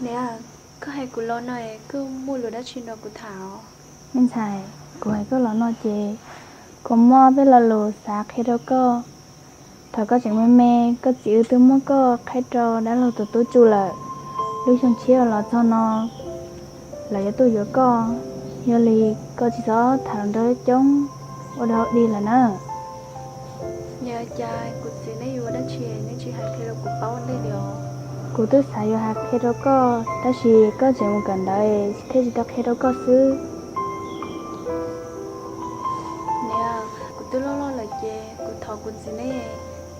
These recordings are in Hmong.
Niam, koj hais kuv los no es koj muaj lus dab tsi nrog kuv tham os? Me ntxhais, kuv hais koj los no ces kuv muaj peb lo lus xav qhia rau koj. Thaum koj tseem me me, koj txiv wb twb muab koj qhaib rau dab laug tus tub tsuj lawm. Lub xyoo tshiab los txog no, lawv yuav tuaj yuav koj. Yog li koj tsis txhob tham los nrog coob, ua dog dig lawm na. Niam, cas kuv txiv neb yuav ua dab tsi neb tsis hais qhia rau kuv paub ua ntej li os? Kuv twb xav yuav hais qhia rau koj, tab sis koj tseem mus kawm ntawv thiaj tsis tau qhia rau koj xwb. Niam, kuv twb loj loj lawm ces kuv thov kuv txiv neb,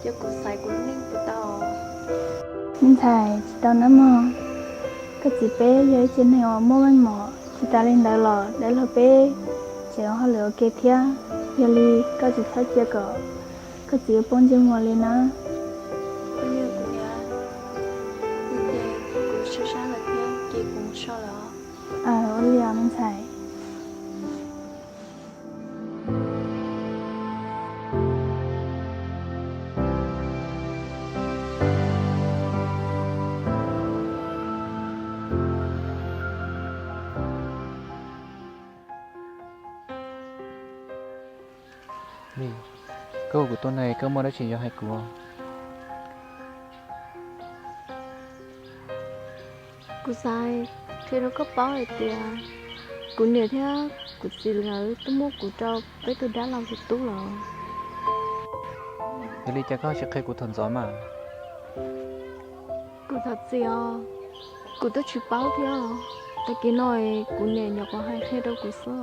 cia kuv xaiv kuv lub neej puas tau? Me ntxhais, tsis tau nawb mog. Koj txiv peb yog ib tsev neeg uas muaj meej mom, tsis tas li ntawd los dab laug peb tseem ua hauj lwm ua ke thiab. Yog li koj tsis txhob cia kom koj txiv poob ntsej muag li na. Kuv niam, kuv niam, kuv ces kuv sab sab lawm thiab ces kuv mus so lawm os. Ua li os me ntxhais. Koj hu kuv tuaj no koj muaj dab tsi yuav hais kuv? Kuv xav qhia rau koj paub hais tias kuv niam thiab kuv txiv lawv twb muab kuv rau peb tug dab laug tus tub lawm. Yog li cas koj tsis qhia kuv thaum ntxov mas? Kuv thov txim os, kuv twb tsis paub thiab. Tag kis no kuv niam nyuam qhuav hais qhia rau kuv xwb os.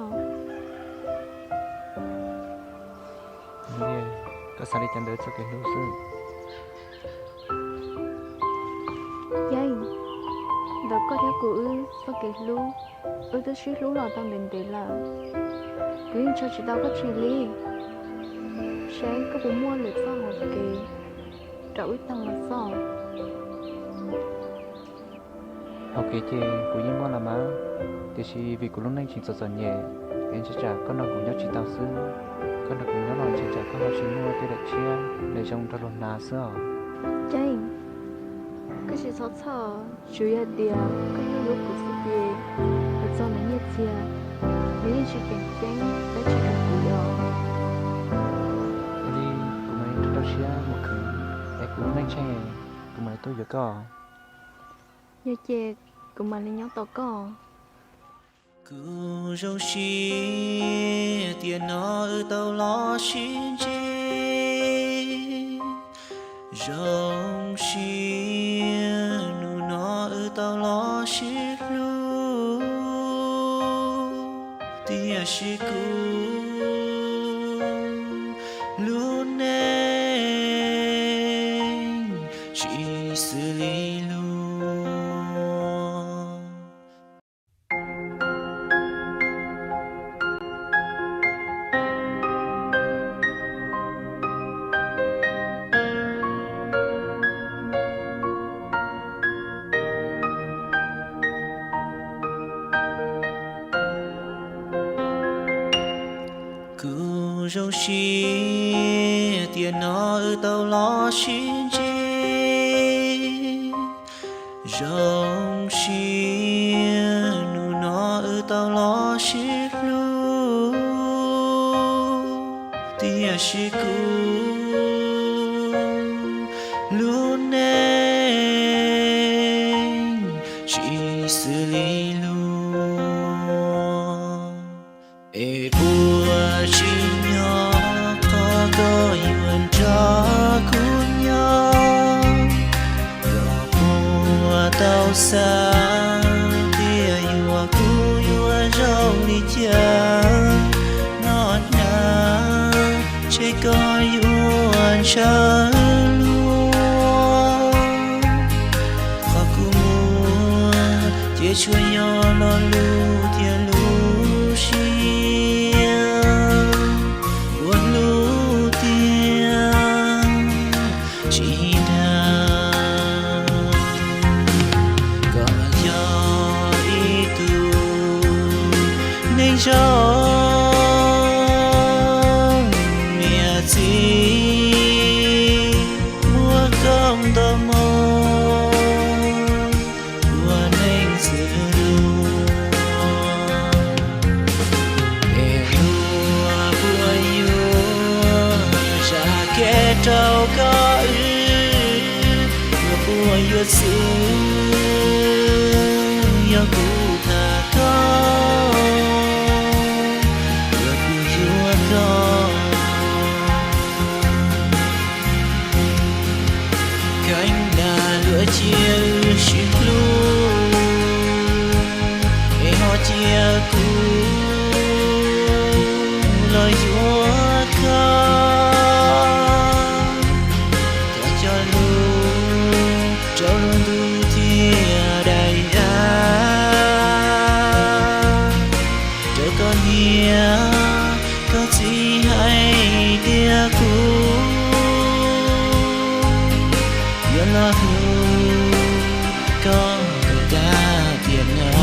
Koj xav li cas ntawd txoj kev hlub xwb? Yeej, ntawm koj thiab kuv wb txoj kev hlub, wb twb sib hlub los tau ntev ntev lawm. Kuv yeej ntshaw tsis tau koj tsis li. Saib koj puas muaj lwm txoj hauv kev rau wb tag los xwb. Hauv kev ces kuv yeej muaj los mas, tiam sis vim kuv lub neej tseem txom txom nyem, es ntshai tsam koj nrog kuv nyob tsis tau xwb. Koj nrog kuv nyob los ntshai tsam koj ho tsis muaj tej daim tshiab daim zoo nrog luag hnav xwb os. Yeej, koj tsis txhob txhawj, tsuas yog hais tias koj hlub hlub kuv xwb ces hais txog ntawm nyiaj txiag, nws yeej tsis tseem ceeb dab tsi rau kuv li os. Yog li kuv mam li rau rau siab mus khwv es kuv lub neej tsheej, kuv mam li tuaj yuav koj. Yog ces kuv mam li nyob tos koj. Kuv zoo siab tiam no wb tau los sib ntsib, zoo siab hnub no wb tau los sib hlub, tiam sis kuv lub neej tsis xws li luag. Kuv zoo siab tiam no wb tau los sib ntsib, zoo siab hnub no wb tau los sib hlub, tiam sis kuv lub neej tsis xws li luag. Es puas tsim nyog qhov koj yuav nrog kuv nyob? Koj puas tau xav tias yuav kuv yuav zoo li cas? Noj hnav ntshe koj yuav ntshaw luag. Qhov kuv muaj ces tsuas yog lo lus thiab lub siab uas hlub tiag tsis dag. Koj yog ib tug neeg zoo niam txiv muaj koob nto moo, ua neej koj wb, yuav puas yuav txwv, yog kuv tham koj, yog kuv yuav koj. Kheev dag luag cia wb sib hlub, es ho cia kuv los yuav koj. Cov cog lus rau lub ntuj thiaj daim av, rau koj niam koj txiv hais tias kuv yuav los hlub koj kom tag tiam no.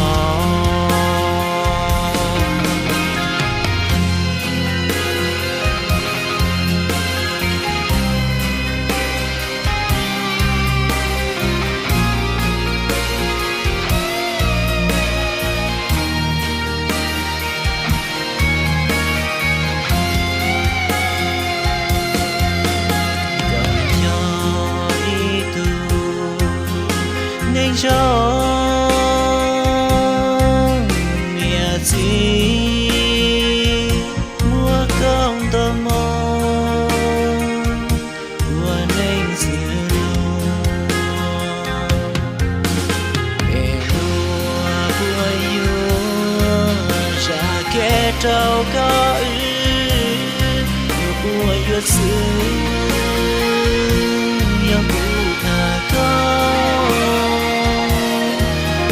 Koj yog ib tug neeg zoo niam txiv, muaj koob nto moo ua neej txwv luag, es luag puas yuav zam kev rau koj wb, luag puas yuav txwv, yog kuv tham koj,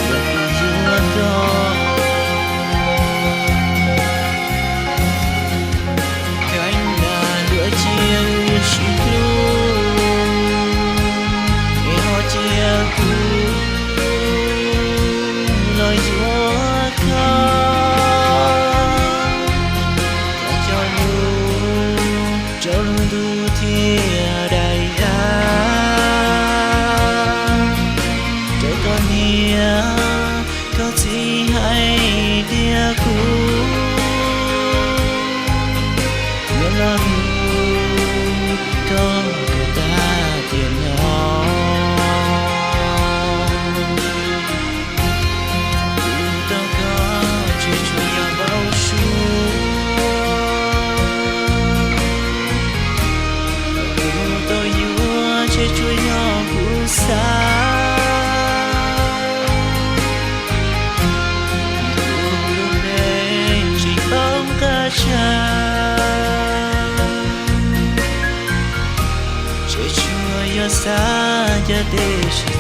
yog kuv yuav koj. Kheev dag luag cia wb sib hlub, es ho cia kuv los yuav koj. Cov cog lus rau lub ntuj thiaj daim av, rau koj niam koj txiv hais tias kuv yuav los hlub koj kom tag tiam no. Kuv tau koj tseem tsuas yog npau suav, kuv tau yuav tseem tsuas yog kuv xav. Kuv lub neej tsis paub nqaj tsag, tseem tsuas yog xav cov dej tsis